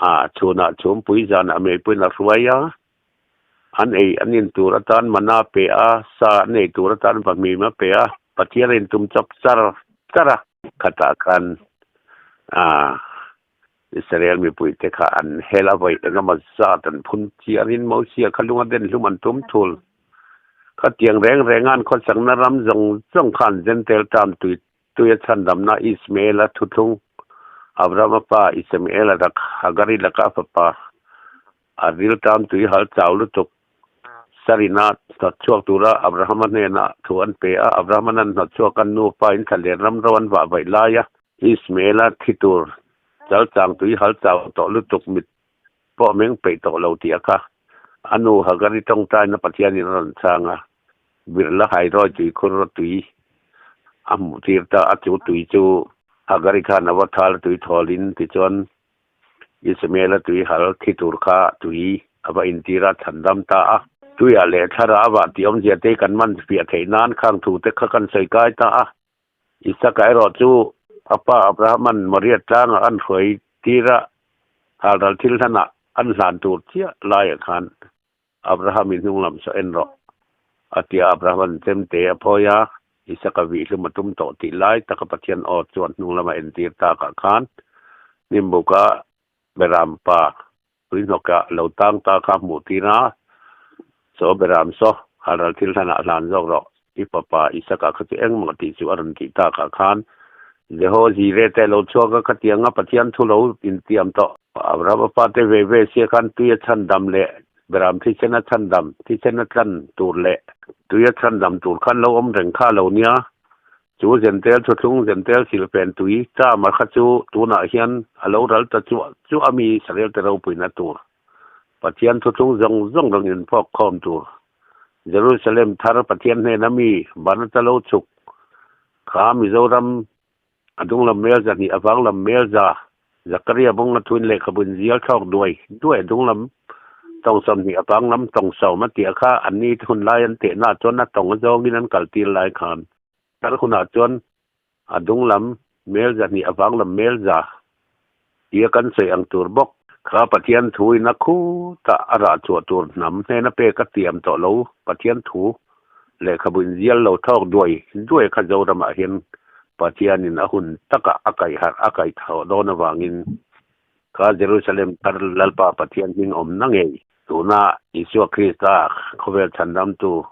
a chhunah chhumpui zanah meipuiin a hruai a, an ei an in tur atan mana pe a, sa an ei tur atan vahmim a pe a, Pathian a intum chawp char char a. Khatah khan a Israel mipuite kha an hel a vawi engemaw zat an phun chiarin Mosia kha lunga den hlum an tum thul. Khatiang reng renga an khawsakna ram zawng zawng kha an Jentail term tui tuia chhandamna Ismaela thuthlung Abrahama pa Ismaela rak Hagari laka a fapa a ril term tui hal chau lutuk Sarina hnawtchhuak tura Abrahama hnenah thu an pe a, Abrahama'n an hnawtchhuak a nupa in thlaler ram ro an vah vaih laia Ismaela thi tur chalchang tui hal chau tawh lutuk mit pawh meng peih tawh lo tih a kha. A nu Hagari tawngtaina Pathianin a rawn chhang a, Birla hairawi tuikhur tui a hmuh tir ta a, chu tui chu Hagari khan a va thal a tui thawlin tichuan Ismaela tui hal thi tur kha tui a va intir a, chhandam ta a. Tuiah leh thlarah a vah tih awmzia te kan man fiah theih nan khang thu te kha kan sawi kai ta a. Isaka erawh chu a pa Abrahama'n Moriah tlangah an hruai tir a, halral thil hlanah an hlan tur chiah laiah khan Abraham i hnung lam saw en rawh, a ti a. Abrahama'n chemte a phawi a, Isaka vih hlum a tum tawh tih lai taka Pathian aw chuan hnung lama entir takah khan Nimbuka Beram pa tuihnawkah lo tang ta kha hmuh tir a, Chaw Beram saw halral thil hlanah hlan zawk rawh, i fapa Isaka kha chu engmah tih chu a rawn tih takah khan Jeho Zire te lo chhuak a, khatianga Pathian thu lo intiam tawh. Abrahama fate ve ve sia khan tui a chhandam leh Beram thisen a chhandam, thisen a tlan tur leh tui a chhandam tur khan lo awm reng kha lo nia. Chu Zentel thuthlung, Zentel silfen tui chama kha chu tunah hian a lo ral ta chuah chuah a mi Israel te ropuina tur. Pathian thuthlung zawng zawng rawn inphawk khawm tur. Jerusalem thar Pathian hnena mi ban ata lo chhuk kha Mizoram A dunglam mel zahnih a vanglam mel za Zakaria bawng a thuin lehkhabu in zial thlawk duai duai a dunglam tawng 20 a vanglam tawng 10 a tih kha an ni hun lai an tehna chuan a tawng a zawngin an kal tir lai khan tar hunah chuan a dunglam mel 200 a vanglam mel za tia kan sawi ang tur bawk kha Pathian thu in a khutah a rah chhuah tur hnam hnena pek a tiam tawh lo Pathian thu Lehkhabu inzial lo thawk duai duai kha Zoramah hian Pathianin a hun takah a kaih harh a kaih thawh dawn avangin kha Jerusalem thar Lalpa Pathian hming awmna ngei tuna Isua Krista khawvel chhandamtu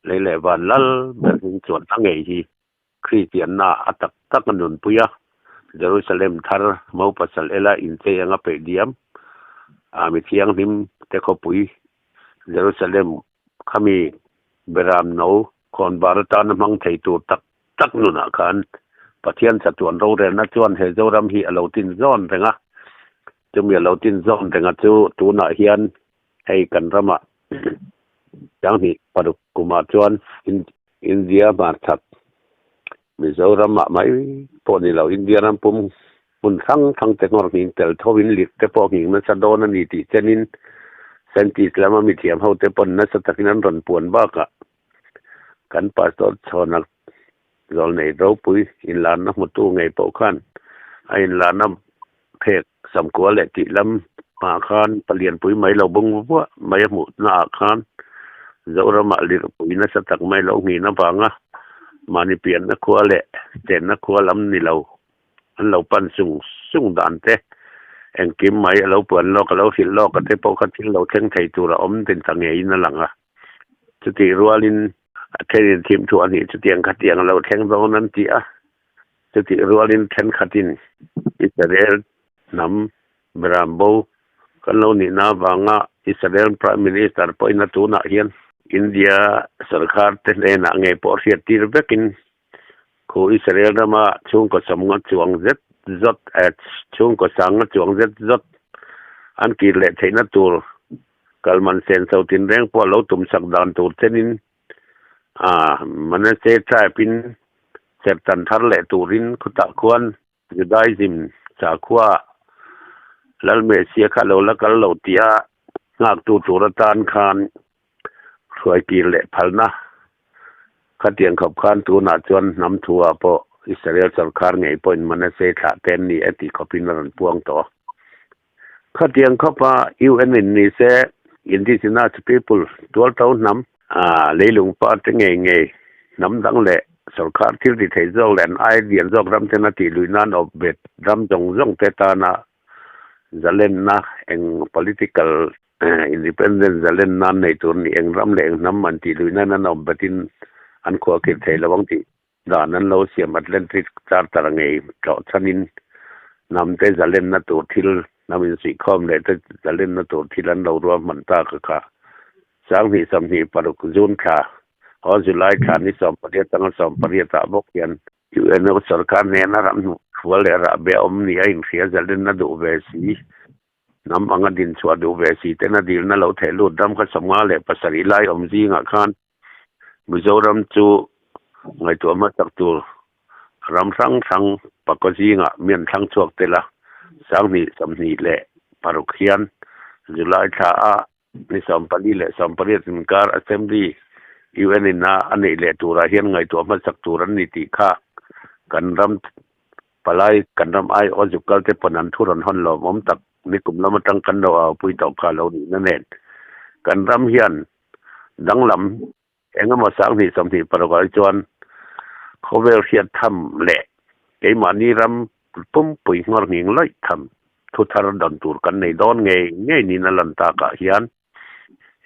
lei leh van lal ber hming chuanna ngei hi Kristianna a tak tak a nunpui a, Jerusalem thar mo pasal ela inchei anga peih diam a mi thianghlim te khawpui Jerusalem khami beram no khawnvar atana hmang thei tur tak tak nunah khan Pathian chatuan rorelna chuan he Zoram hi a lo tin zawn reng a, chumi a lo tin zawn reng a chu tunah hian hei kan ramah 2006 kumah chuan India hmarchhak Mizoramah mai pawh ni lo India ram pum hmun hrang hrang te nghawr nghing tel tho in lit te pawh nghing nasa dawn a ni tih chenin scientist lama mithiam ho te pawn nasa takin an rawn puan bakah kan pastor chhawna zawlnei ropui inlarna hmutu ngei pawh khan a inlarna phek samkua leh tih lam hmah khan palianpui mai lo bung vuah mai a hmuhnaah khan Zoramah lirpui nasa tak mai lo nghin avanga. Mahni pianna khua leh chenna khua lam ni lo an lo pan sung sung dan te, engkim mai a lo puan lawk, a lo hrilh lawk a te pawh kha thil lo thleng thei tur a awm tin ta ngeiin a lang a. Chutih rualin a thenin thim thu a nih chutiang khatiang a lo thleng dawn an ti a, chutih rualin thenkhatin Israel hnam Berambo kan lo nihna avanga Israel Prime Minister pawhin a tunah hian India sarkar te hnenah ngei pawh hriat tir vekin khu Israel rama chhungkaw sawmnga chuang zet zawt chhungkaw sanga chuang zet zawt an kir leh theihna tur Kalman senso tinreng pawh a lo tumsak dan tur chenin Manasseh tribe-in serhtan thar leh turin khutah khuan Judaism sakhua Lal Messiah kha lo la kal lo tia nghaktu tur atan khan hruaikir leh phalna khatiang khawp khan tunah chuan hnam thu-ah pawh Israel sorkar ngei pawhin Manasseh thlah te an ni e tih khawpin a rawn puang tawh a. Khatiang khawpa UN in ni se Indigenous people tualto hnam leilung pa te ngei ngei hnam dang leh sorkar thil ti thei zawk leh an ai lian zawk ram ten a tih luih nan awp bet ram zawng zawng te tana zalenna eng political independence zalen nan nei tur ni eng ram leh eng hnam an tih luih nan an awp betin an khuahkhirh thei lo ang tih Dan an lo siam Atlantic Charter ngei tlawh chhanin hnamte zalenna tur thil, hnam insuihkhawm leh te zalenna tur thil an lo ruahman ta ka kha. 2026 June thla haw July thla ni 18 atanga 18 ah bawk hian UNO sorkar hnena ram hnufual leh rahbeh awm ni a inhria zalenna duh ve si. Hnam anga dinchhuah duh ve si ten a dilna lo theh lut ram kha 57 lai awm zingah khan Mizoram chu ngaihtuah hmasak tur ram hrang hrang pakaw zingah mi an thlang chhuak tel a, 2026 hian July thla a ni 14 leh 18 inkar Assembly UN in a a neih leh turah hian ngaihtuah hmasak tur an ni tih kha kan ram Palai kan ram ai aw zuk kal te pawn an thu rawn hawn lawmawm tak nikum lam atang kan lo aupui tawh kha lo nihna nen kan ram hian danglam engemaw 2026 ah chuan khawvel hriat tham leh keimahni ram pumpui nghawr nghing lawih tham thu thar dawn tur kan nei dawn ngei ngei niin a lan takah hian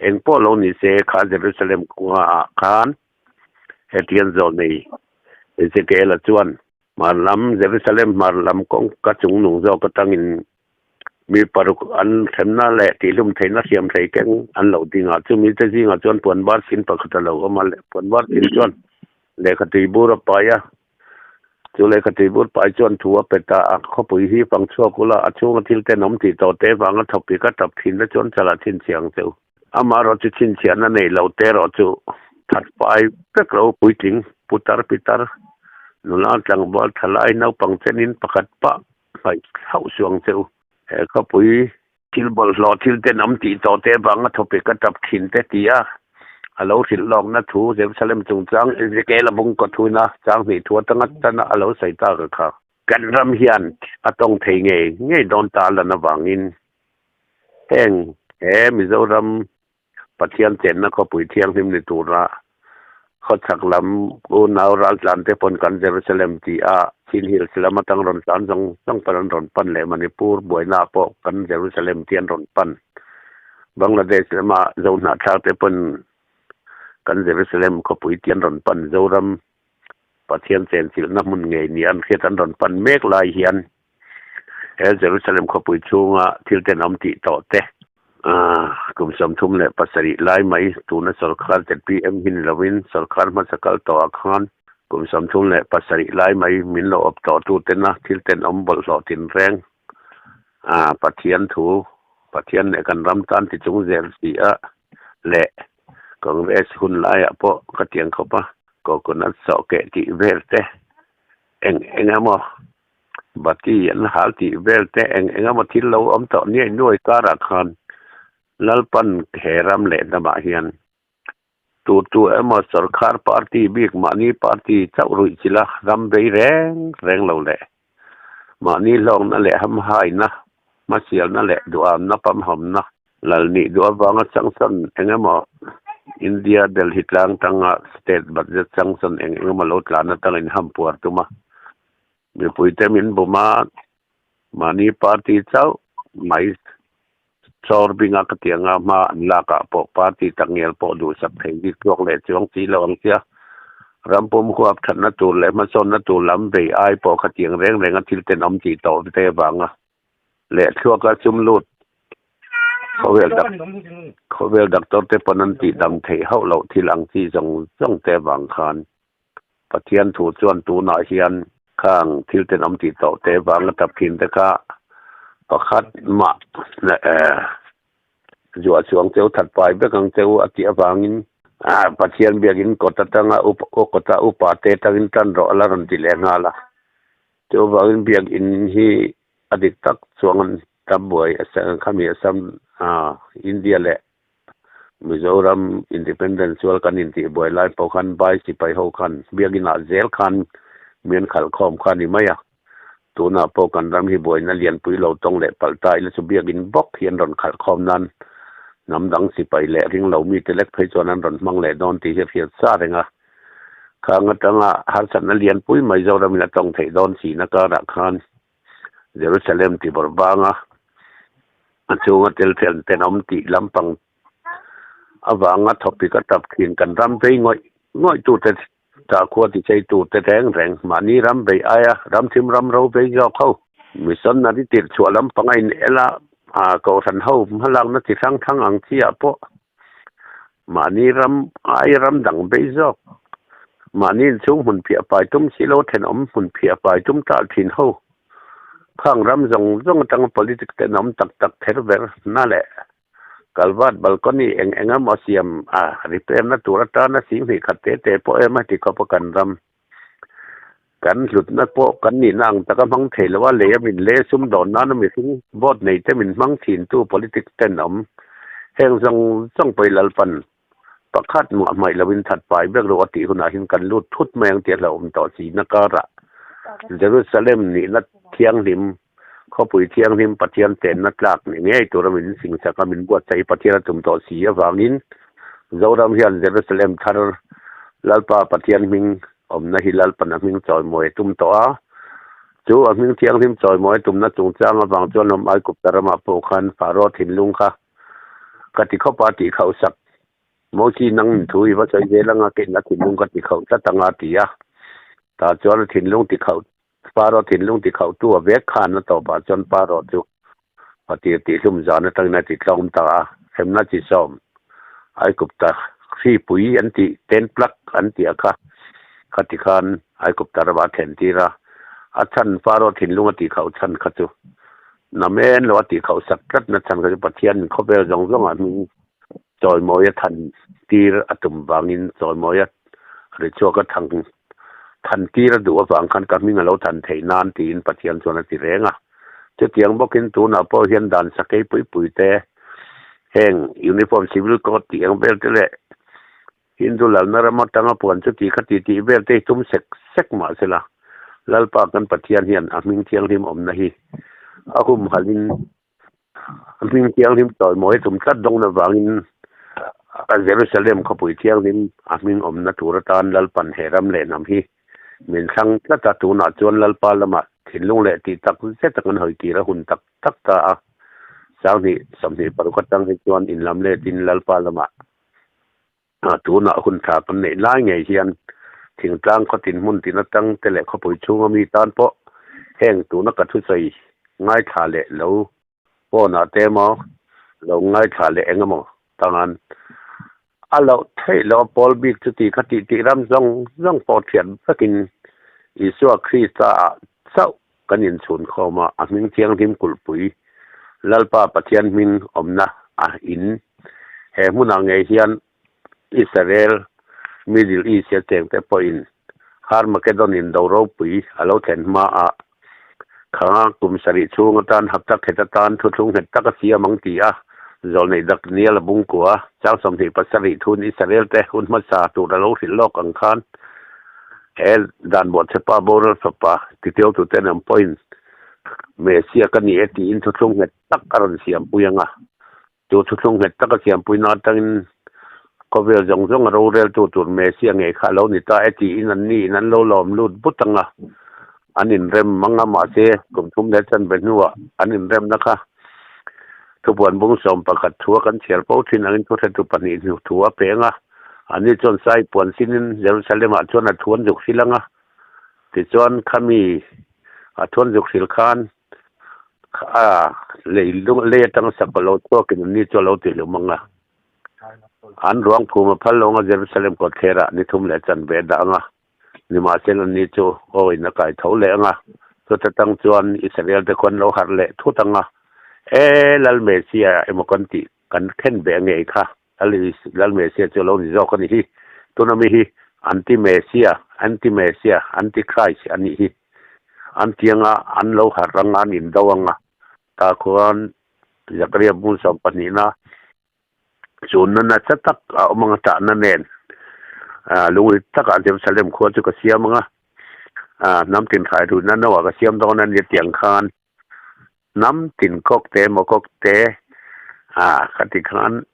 engpawh lo ni se kha Jerusalem khua ah khan hetiang zawl nei Ezekiel-a chuan Hmar lam, Jerusalem hmar lam kawngka chung nung zawk atangin mi paruk an hremna leh tihlum theihna hriam hrei keng an lo ding a. Chumi te zingah chuan puan var sin pakhat a lo awm a, puan var sin chuan lehkha tui bur a pai a. Chu lehkha tui bur pai chuan thu a pe ta a, Khawpui hi fang chhuak ula, a chhunga thil tenawm tih tawh te vanga thawpik a tap thin te chuan chalah chhinchhiah ang che u. Amaherawh chu chhinchhiahna nei lo te erawh chu that fai vek lo puitling putar pitar nula tlangval thalai naupang chenin pakhat pah hmaih hlauh suang che u. He khawpui thil bawlhhlawh thil tenawm tih tawh te avanga thawpik a tap thin te ti a, a lo hrilh lawkna thu Jerusalem chungchang Ezekiel a bung kaw thuina chang hnih thu atanga tana a lo sawi ta ka kha. Kan ram hian a tawng thei ngei ngei dawn ta lan avangin Heng he Mizoram Pathian chenna khawpui thianghlim ni tura khawchhak lam unau raltlan te pawn kan Jerusalem tih a Chin Hills lam atang rawn tlan zawng zawng pawn an rawn pan leh Manipur buaina ah pawh kan Jerusalem tih an rawn pan. Bangladesh lama Zohnahthlak te pawn kan Jerusalem khawpui tih an rawn pan. Zoram Pathian chenchilhna hmun ngei ni an hriat an rawn pan mek lai hian He Jerusalem khawpui chhunga thil tenawm tih tawh te, kum 37 lai mai tuna sorkar zpm hi ni lovin sorkar hmasa kal tawhah khan kum 37 lai mai min lo awp tawh tu tena thil tenawm bawlhhlawh tinreng Pathian thu Pathian leh kan ram tan ti chung zel si a leh Congress hun laiah pawh ka tiang khawp a coconut sawhkeh tih vel te eng eng emaw Bati an hal tih vel te eng eng emaw thil lo awm tawh niai nuai karah khan Lalpan he ram leh hnamah hian tu tu emaw sorkar party bik mahni party chauh ruih chila ram bei reng reng lo leh mahni hlawkna leh hamhaina hmasialna leh duhamna pamhamna lal nih duh avanga changsan eng emaw. India Delhi tlang tanga state budget sanction eng eng emaw lo tlan atangin hampuar tum a, mipuite min bum a, mahni party chauh mai chawr binga ka ti anga hma an lak ah pawh party takngial pawh duhsak thei bik tluak leh chuang si lo ang sia. Ram pum huap thatna tur leh hmasawnna tur lam vei ai pawh khatiang reng reng a thil tenawm tih tawh te avanga leh thluaka sum lut khawvel dak khawvel doctor te pawn an tih dam theih hauh loh thil ang chi zawng zawng te avang khan Pathian thu chuan tunah hian khang thil tenawm tih tawh te vanga tap thin te kha pakhat mah zuah chuang cheu that pai vek ang cheu a tih avangin Pathian biakin kawt atanga kawta upa te atangin tan rawh a la rawn ti leh nghal a. Chuvangin biakin hi a dik tak chuang an tam buai khami Assam India leh Mizoram Independence sual kan intih buai lai pawh khan Vai sipai ho khan biakin ah zel khan mi an khalh khawm kha a ni mai a. Tunah pawh kan ram hi buaina lianpui lo tawng leh palh ta ila chu biakin bawk hi an rawn khalh khawm nan hnam dang sipai leh ringlo mite lek phei chuan an rawn hmang leh dawn tih hi a hriat sa reng a. Khang atanga harsatna lianpui mai Zoramin a tawng theih dawn sihna karah khan Jerusalem ti bawrh banga a chhunga tel tel tenawm tih lampang avanga thawpik a tap thin kan ram vei ngawih ngawih tute sakhua ti chei tute reng reng mahni ram vei aia ram thim ram ro vei zawk ho missionary tirh chhuah lampanga in ela kohhran ho hmalakna chi hrang hrang ang chi ah pawh Mahni ram ai ram dang bei zawk. Mahni inchhung hmun phiah pai tum si lo thenawm hmun phiah pai tum tal thin ho. Khang ram zawng zawng atanga politics tenawm tak tak ther ver na leh kalvat balcony eng eng emaw siam a repair na tur atana singhnih khat te te pawh em a ti khawp a kan ram. Kan hlutna pawh kan nihna ang taka hmang thei lo a, lei a min le sum dawn nana mihring vote nei te min hmang thin tu politics tenawm heng zawng zawng pawh i Lalpan pakhat muah hmaih loin that pai vek rawh a tih hunah hian kan lut thut mai ang tih a hlauhawm tawh sihna karah Jerusalem nihna thianghlim khawpui thianghlim Pathian chenna tlak ni ngei tura min singsak a min buatsaih Pathian a tum tawh si avangin Zoram hian Jerusalem thar Lalpa Pathian hming awmna hi Lalpan a hming chawimawi a tum tawh a. Chu a hming thianghlim chawimawi a tumna chungchang avang chuan ram Aigupta ramah pawh khan Pharaoh thinlung kha ka ti khawp a tih khauhsak Mosi nang in thu i va sawi zel anga kein a thinlung ka ti khauh tlat anga a ti a. Tah chuan a thinlung ti khauh Pharaoh thinlung ti khauhtu a vek khan a tawpah chuan Pharaoh chu patir tihhlum zan atangin a ti tlawm ta a, hremna chi sawm Aigupta hripui an tih ten plug an tih a kha khati khan Aigupta ramah a thlen tir a, a chhan Pharaoh thinlung a tih khauh chhan kha chu namen lo a tih khauh sak tlat na chhan kha chu Pathian khawvel zawng zawngah hming Chawimawia than tir a tum vangin Chawimawia ri chhuak a thang than tir a duh avang khan ka hming a lo than theih nan tiin Pathian chuan a ti reng a. Chutiang bawkin tunah pawh hian dan sakei pui pui te heng Uniform Civil Code tih ang vel te leh Hindu lalna ram atanga puan chuti khati tih vel te hi tum sek sek mah sela Lalpa kan Pathian hian a hming thianghlim awmna hi a humhalhin A hming thianghlim chawimawi tum tlat dawn avangin Jerusalem khawpui thianghlim a hming awmna tur atan Lalpan he ram leh hnam hi min thlang tlat a, tunah chuan Lalpa lamah thinlung leh tih tak zet a kan hawi tir a hun tak tak ta a, 20 26 atang hi chuan inlam letin Lalpa lamah Tunah hun tha kan neih lai ngei hian thingtlang khawtin hmun tin atang te leh khawpui chhunga mi tan pawh heng tuna ka thusawi ngaithla leh lo phone ah te emaw lo ngaithla leh eng emaw tangan a loh theih loh a pawl bik chuti kha tih tih ram zawng zawng pawh thian vekin Isua Krista ah chauh kan inchhun khawm a, a hming thianghlim kulhpui Lalpa Pathian hming awmna a in. He hmunah ngei hian Israel, Middle East-a chengte pawhin Harmageddon in do ropui a lo thlen hmaah khanga kum sarih chhung atan hapta khet atan thuthlung nghet tak a siam ang ti a, zawlneih Daniel a bungkua chang 27 thun Israel te hun hmasa tur a lo hrilh lawk ang khan He dan bawhchhepa boral fapa titiaututen an pawhin Messia ka ni e tiin thuthlung nghet tak a rawn siampui ang a. Chu thuthlung nghet tak a siampuina atangin Khawvel zawng zawng a roreltu tur Messia ngei kha a lo ni ta e tiin an niin an lo lawm lut but ang a, an inrem mang a, mahse kum thum leh chanve hnuah an inremna kha thupuan bung 11 thua kan chhiar fo thin angin thuhretu pahnih hnu thu a peng a, anni chuan sai puan sinin Jerusalem-ah chuan a thuan zuk hrilh ang a, tichuan khami a thuan zuk hrilh khan a lei lei atanga sakhaw lo chhuakin anni chu a lo tihlum ang a. An ruang phum a phal lawnga Jerusalem kawtthlerah ni thum leh chanve a dah ang a, nimahsela anni chu awiin a kai tho leh ang a, chuta tang chuan Israel te khuan lo harh leh thut ang a, E, Lal Messia emaw kan tih kan khen ve ngei kha, Lal Messia chu a lo ni zawk a ni hi, tuna mi hi Anti-Messia, Anti-Messia, Anti-Christ a nih hi. An tianga an lo harh ang a, an indo ang a, tah khuan Zakaria bung sawmpahnihna chunna nasa tak a awm ang a, tahna nen lungri takah Jerusalem khua chu ka siam ang a, hnam tin hrai ruihna no ah ka siam dawn a nia tiang khan hnam tin kawk te emaw kawk te ka ti khan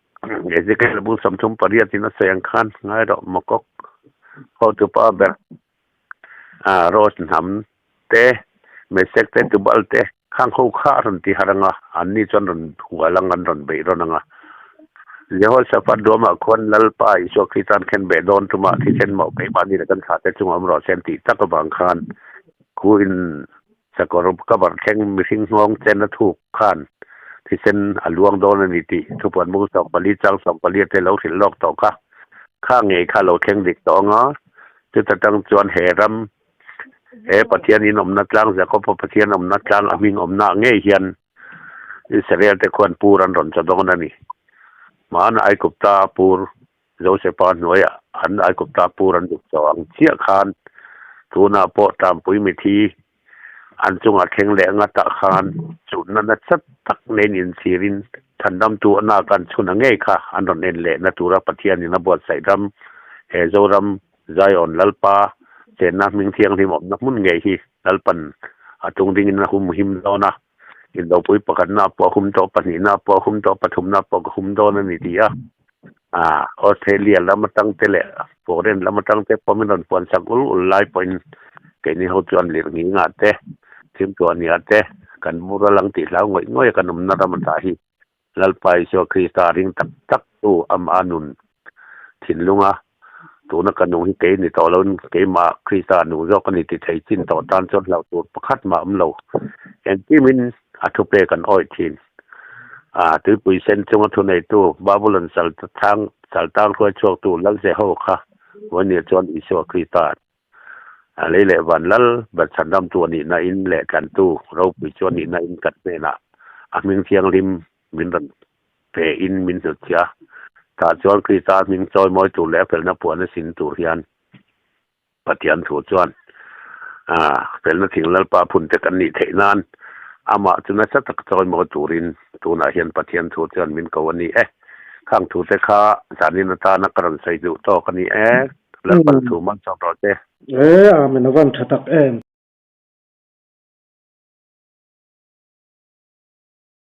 Ezekiel bung 38 in a sawi ang khan ngai rawh maw kawk hotupa ber Rose hnam te, Mesek te, Tubal te, khang ho kha a rawn ti har ang a, anni chuan rawn hual ang, an rawn beih rawn ang a. Jehoshaphat duamah khuan Lalpa Isua Krista'n khen beh dawn tumah thisen mawh keimahni leh kan thlahte chungah awm rawh se an tih tak avang khan khu in sakawr cover thleng mihring nghawng chen a thuk khan thisen a luang dawn a ni tih thupuan bung 14 chang 14 te lo hrilh lawk tawh kha. Kha ngei kha lo thleng dik tawh ang a, Chuta tang chuan he ram, he Pathian in awmna tlang, Jakob-a Pathian awmna tlang, a hming awmna ngei hian Israel te khuan pur an rawn chaw dawn a ni. Hmana Aigupta pur Josepa hnuaiah an Aigupta pur an duk chaw ang chiah khan tunah pawh Tampui mithi An chungah thleng leh nga tah khan chunna nasa tak nen inchhirin thandamtu a nak an chhun a ngei kha an rawn en lehna tura Pathianin a buatsaih ram, he Zoram Zion Lalpa chenna hming thianghlim awmna hmun ngei hi Lalpan a tung dingin a humhim dawn a, indopui pakhatna pawh a hum tawh, pahnihna pawh a hum tawh, pathumna pawh ka hum dawn a ni ti a. Australia lam atang te leh foreign lam atang te pawh min rawn puan sak ul ul lai pawhin keini ho chuan lirnghing ah te thimtuahni ah te kan bur a lang tih hlau ngawih ngawih a kan awmna ram atah hi Lalpa Isua Krista ring tak tak tu ama nun thinlung a tuna ka nung hi kei ni tawh loin keimah Krista nung zawk a ni ti thei chin tawh tan chuan hlauh tur pakhat mah awm lo engtimin a thupe kan awih thin. A tuipui sen chunga thuneitu Babulon salthang saltang hruai chhuaktu Lal Jeho kha vawinia chuan Isua Krista a lei leh van lal ber chhandamtu a nihna in leh tlantu ropui chu a nihna in kan hnenah a hming thianghlim min rawn pe in min hnutchhiah a. Tah chuan Krista hming chawimawi tur leh a felna puan a sin tur hian Pathian thu chuan felna thing Lalpa phunte kan nih theih nan amah chu nasa tak chawimawi turin tunah hian Pathian thu chuan min ko a ni e. Khang thute kha zanin atana ka rawn sawi duh tawk a ni e. Lalpan thu man chawk rawh che. E, Amen, a van tha tak em.